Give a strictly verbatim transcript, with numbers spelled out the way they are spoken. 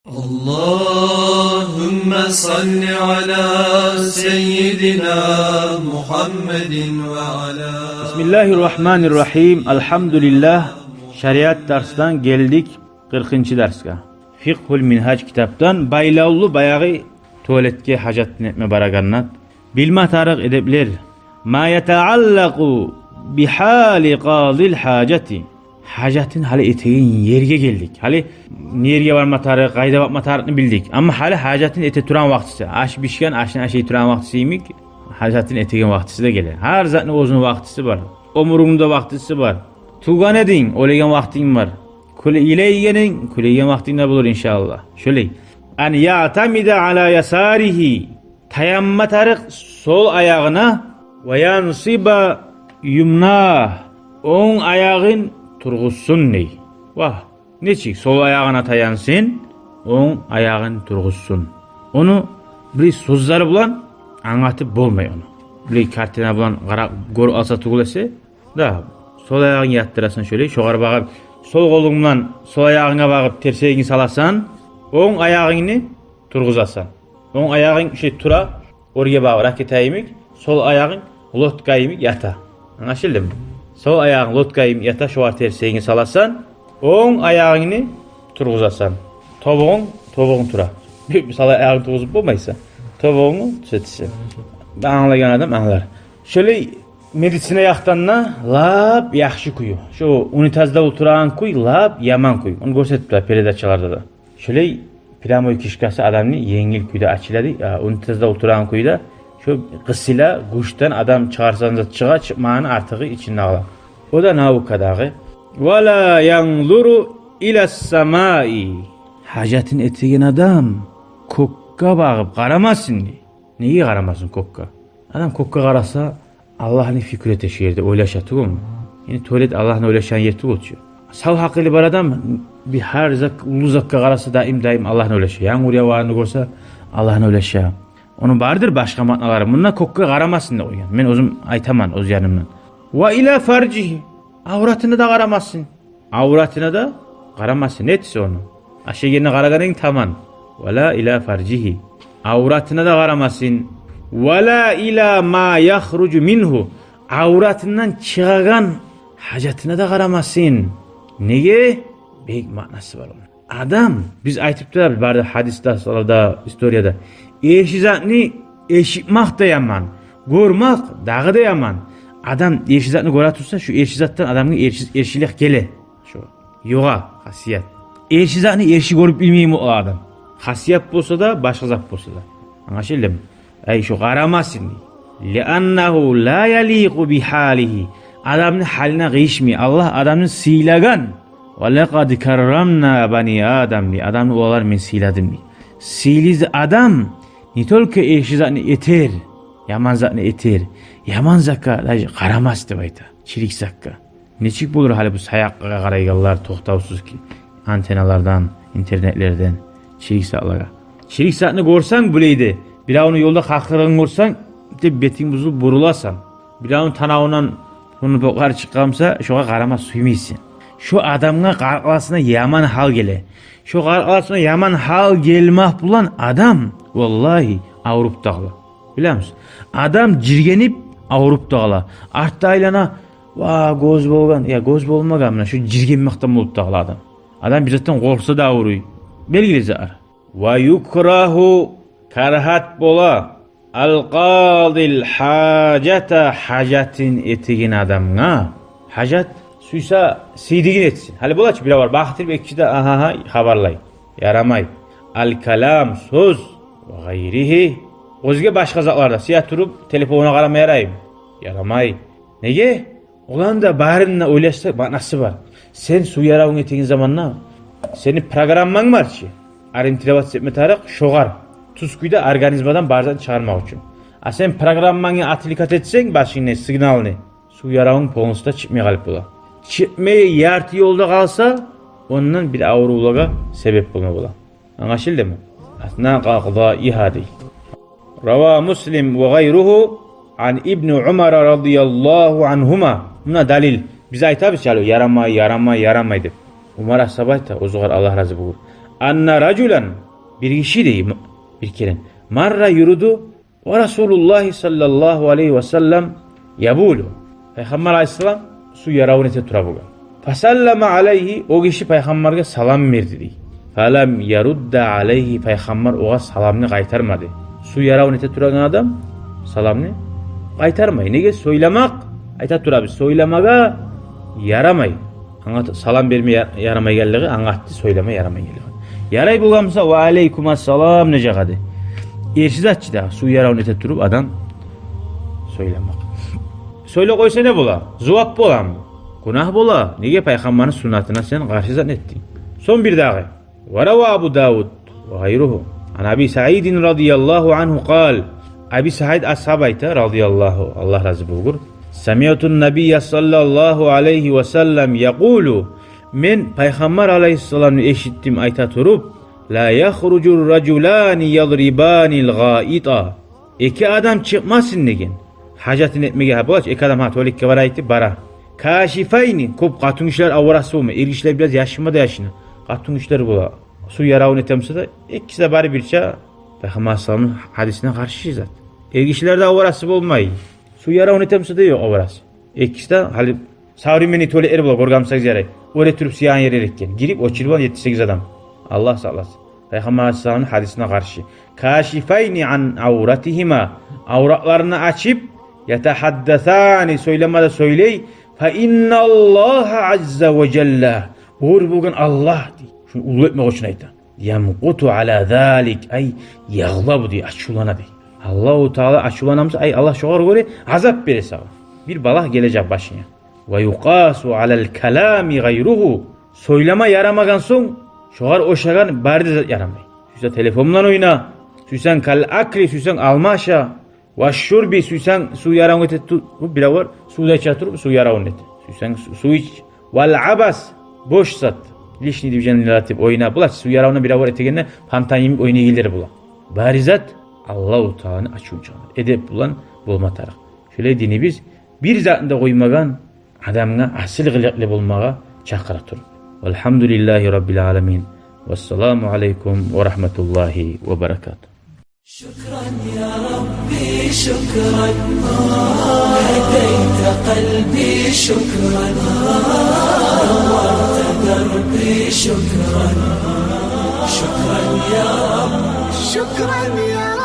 اللهم صل على سيدنا محمد وعلى بسم الله الرحمن الرحيم. الحمد لله. Шариат дарсдан гелдик къыркъынчы дарсгъа. Фикъгьул Мингьаж китапдан, байлавлу баягъы туалетге, гьажатын этме барагъандан. Билме тарыкъ эдеплер. ما يتعلق بحال قاضي الحاجة. Гьажатын гьали этеген ерге гелдик. Гьали не ерге барма тарыкъ, къайда бакъма тарыкъны билдик. Амма гьали гьажатын эте турагъан вакътиси, аш бишген, ашны ашай турагъан вакътиси йимик, гьажатын этеген вакътиси де геле. Гьар затны оьзюню вакътиси бар. Оьмюрюнгню де вакътиси бар. Тувгъан эдинг, оьлеген вакътинг бар. Кюле-, йылайгъан эдинг, кюлейген вакътинг де болур, иншааллагь. Шолай. أن يعتمد على يساره. Таянма тарыкъ сол аягъына. وينصب يمناه. Онг аягъын тургъузсун дей. Вагь, нечик? Сол аягъына таянсын, онг аягъын тургъузсун. Ону бир сёзлер булан англатып болмай ону. Бир картина булан къарап гёрюп алса тюгюл эсе, да, сол аягъынгны ятдырасан шолай, шогъар багъып, сол къолунг булан сол аягъынга багъып терсегингни саласан, онг аягъынгны тургъузасан. Онг аягъынг шолай тура, оьрге багъып, ракета йимик, сол аягъынг лодка йимик ята. Англашылдымы? Сол аягъынг лодка йимик ята, шогъар терсегингни саласан, онг аягъынгны тургъузасан. Тобугъунг, тобугъунг тура. Бир, бир сол аягъынгны тургъузуп болмайсан. Тобугъунгну тюзетесен. Англагъан адам англар. Шолай медицина якъдан да лап яхшы кюю. Шо унитазда олтурагъан кюй лап яман кюй. Ону гёрсетип тура передачаларда да. Шолай прямой кишкасы адамны енгил кюйде ачыла дей, а, унитазда олтурагъан кюйде шо къысыла, гючден адам чыгъарсанг да чыгъа, чыкъмагъаны артыгъы ичинде къала. О да наукадагъы. ولا ينظر إلى السماء. Гьажатын этеген адам кёкге багъып къарамасын дей. Неге къарамасын кёкге? Адам кёкге къараса, Аллагьны фикру эте шо ерде, ойлаша тюгюлмю? Яни туалет Аллагьны ойлашагъан ер тюгюл чю. Сав гьакъылы бар адам бир гьар зат, уллу затгъа къараса, даим, даим Аллагьны ойлаша. Янгур явагъанны гёрсе, Аллагьны ойлаша. Ону бардыр башгъа маъналары. Мунда кёкге къарамасын деп къойгъан. Мен оьзюм айтаман оьз янымдан. وإلى فرجه. Авратына да къарамасын. Авратына да къарамасын, этсе ону. Ашайгъанда къарагъанынг таман. ولا إلى فرجه. Авратына да къарамасын. ولا إلى ما يخرج منه. Авратындан чыгъагъан гьажатына да къарамасын. Неге? Бек маънасы бар ону. Адам, биз айтып турабыз бары да гьадисде, салавда, историяда. Эрши затны эшитмек де яман, гёрмек дагъы да яман. Адам эрши затны гёре турса, шо эрши затдан адамгъа эрши, эршилик геле. Шо ёгъа хасият. Эрши затны эрши гёрюп билмейми о адам? Хасият болса да, башгъа зат болса да. Англашылдымы? Ай, шо къарамасын дей. لأنه لا يليق بحاله. Адамны гьалына къыйышмай. Аллагь адамны сыйлагъан. ولقد كرمنا بني آدم дей. Адамны уланларын мен сыйладым дей. Сыйлы адам не только эрши затны этер, яман затны этер, яман затгъа даже къарамас деп айта. Чирик затгъа. Нечик болур гьали бу саякъгъа къарайгъанлар токътавсуз ки, антенналардан, интернетлерден, чирик затлагъа. Чирик затны гёрсенг булай да, биревню ёлда къакъырагъанын гёрсенг, деп бетинг бузулуп буруласан. Биревню танавундан къуну бокъар чыкъгъан буса, шогъар къарама сюймейсен. Шо адамгъа къаркъарасына яман гьал геле. Шо къаркъарасына яман гьал гелмек булан адам, валлагьи, авруп да къала. Билемисиз? Адам жиргенип авруп да къала. Артда айлана, ва, гёз болгъан, я гёз болмагъан, муна шо жиргенмекден болуп да къала адам. Адам бир затдан къоркъса да авруй. Белгили зат. ويكره, карагьат бола, القاضي الحاجة, гьажатын этеген адамгъа. Гьажат сюйсе сийдигин этсин. Гьали бола чы, бирев бар, бакътырып эки де, агьа-гьа, хабарлай. Ярамай. الكلام, сёз, وغيره, оьзге башгъа затлар да. Сия туруп телефонуна къарама яраймы? Ярамай. Неге? Оланы да барын да ойлашсакъ, маънасы бар. Сен сув яравунг этеген заманда, сени программанг бар чы, ориентироваться этме тарыкъ шогъар, тюз кюйде организмадан бар затны чыгъармакъ учун. А сен программангны отвлекать этсенг, башынгны сигналны, сув яравунг полностью чыкъмай къалып бола. Чыкъмай ярты ёлда къалса, ондан бир аврувлагъа себеп болма бола. Англашылдымы? أثناء قضائها дей. رواه مسلم وغيره عن ابن عمر رضي الله عنهما. Муна далил. Биз айтабыз чы гьали, ярамай, ярамай, ярамай деп. Умар асгьаб айта, оьзюгер Аллагь рази болгъур. Анна ражулан, бир гиши дей, м-, бир керен, марра, юрюдю, ва Расулуллагьи саллаллагьу алайгьи ва саллам ябулу, Пайхаммар алайгьиссалам сув яравун эте тура болгъан. Фасаллама алайгьи, о гиши Пайхаммаргъа салам берди дей. Фалам ярудда алайгьи, Пайхаммар огъар саламны къайтармады. Сув яравун эте турагъан адам саламны къайтармай. Неге? Сёйлемек, айта турабыз, сёйлемеге ярамай. Англат-, салам берме я-, ярамайгъанлыгъы англатды, сёйлеме ярамайгъанлыгъы. Ярай болгъан буса, ва алайкум ассалам, не жагъады? Эрши зат чы дагъы, сув яравун эте туруп адам сёйлемек. Сёйлеп къойса не бола? Зувап боламы? Гюнагь бола. Неге? Пайхаммарны суннатына сен къаршы зат этдинг. Сонг бир дагъы. Ва рава Абу Давуд ва гъайругьу. Ан Аби Саидин радияллагьу ангьу къал. Аби Саид асгьаб айта, радияллагьу, Аллагь рази болгъур. Самиъту ннабийя саллаллагьу алайгьи ва саллам якъулу. Мен Пайхаммар алайгьиссаламны эшитдим айта туруп: ла яхружу ражулани ядрибанил гъаита. Эки адам чыкъмасын деген. Гьажатын этмеге, гьа, бола чы, эки адам, гьа, туалетге барайыкъ деп бара. Кашифайни, кёп къатынгишилер аварасы болма, эргишилер бираз яшынма да яшына. Къатынгишилер бола. Сув яравун этемсе де, экиси де бары бирче, Пайхаммар саллаллагьу алайгьи ва салламны гьадисине къаршы зат. Эргишилер де аварасы болмай. Сув яравун этемсе де ёкъ аварасы. Экиси де гьали современный туалетлер бола, гёргенмисиз ярай. Оьре туруп сыягъан ерлер экен. Гирип, очередь булан етти-сегиз адам. Аллагь сакъласын. Пайхаммар алайгьиссаламны гьадисине къаршы. Кашифайни ан авратигьима. Авратларын ачып, ятагьаддасани, сёйлеме де сёйлей. Фа инналлагьа азза ва жалла. Оьр болгъан Аллагь дей. Шуну уллу этмек учун айта. Ямкъуту ала залик. Ай, ягълабу дей, ачувлана дей. Аллагьу Таала ачувлана буса, ай, Аллагь шогъар гёре азап бере сагъа. Бир балагь гележек башынга. Ва юкъасу алал калами гъайругьу. Сёйлеме ярамагъан сонг, шогъар ошагъан бары да зат ярамай. Сюйсенг телефон булан ойна, сюйсенг кал акли, сюйсенг алма аша, ва шурби, сюйсенг сув яравун эте ту-, бу биревлер сув да иче туруп, сув яравун эте. Сюйсенг су-, сув ич. Вал абас, бош зат. Лишний движениелер этип ойна. Булай сув яравундан биревлер этегенде, пантомим ойнайгъанлар бола. Бары зат Аллагьу Тааланы ачувун чыгъара. Эдеп булан болма тарыкъ. Шолай динибиз бир затны да къоймагъан адамгъа асил къылыкълы болмагъа чакъыра туруп. Валгьамдулиллагьи раббил аламин. Вассаламу алайкум ва рагьматуллагьи ва баракатугь. شكرا يا ربي، شكرا. هديت قلبي، شكرا. نورت دربي، شكرا. شكرا يا رب. شكرا يا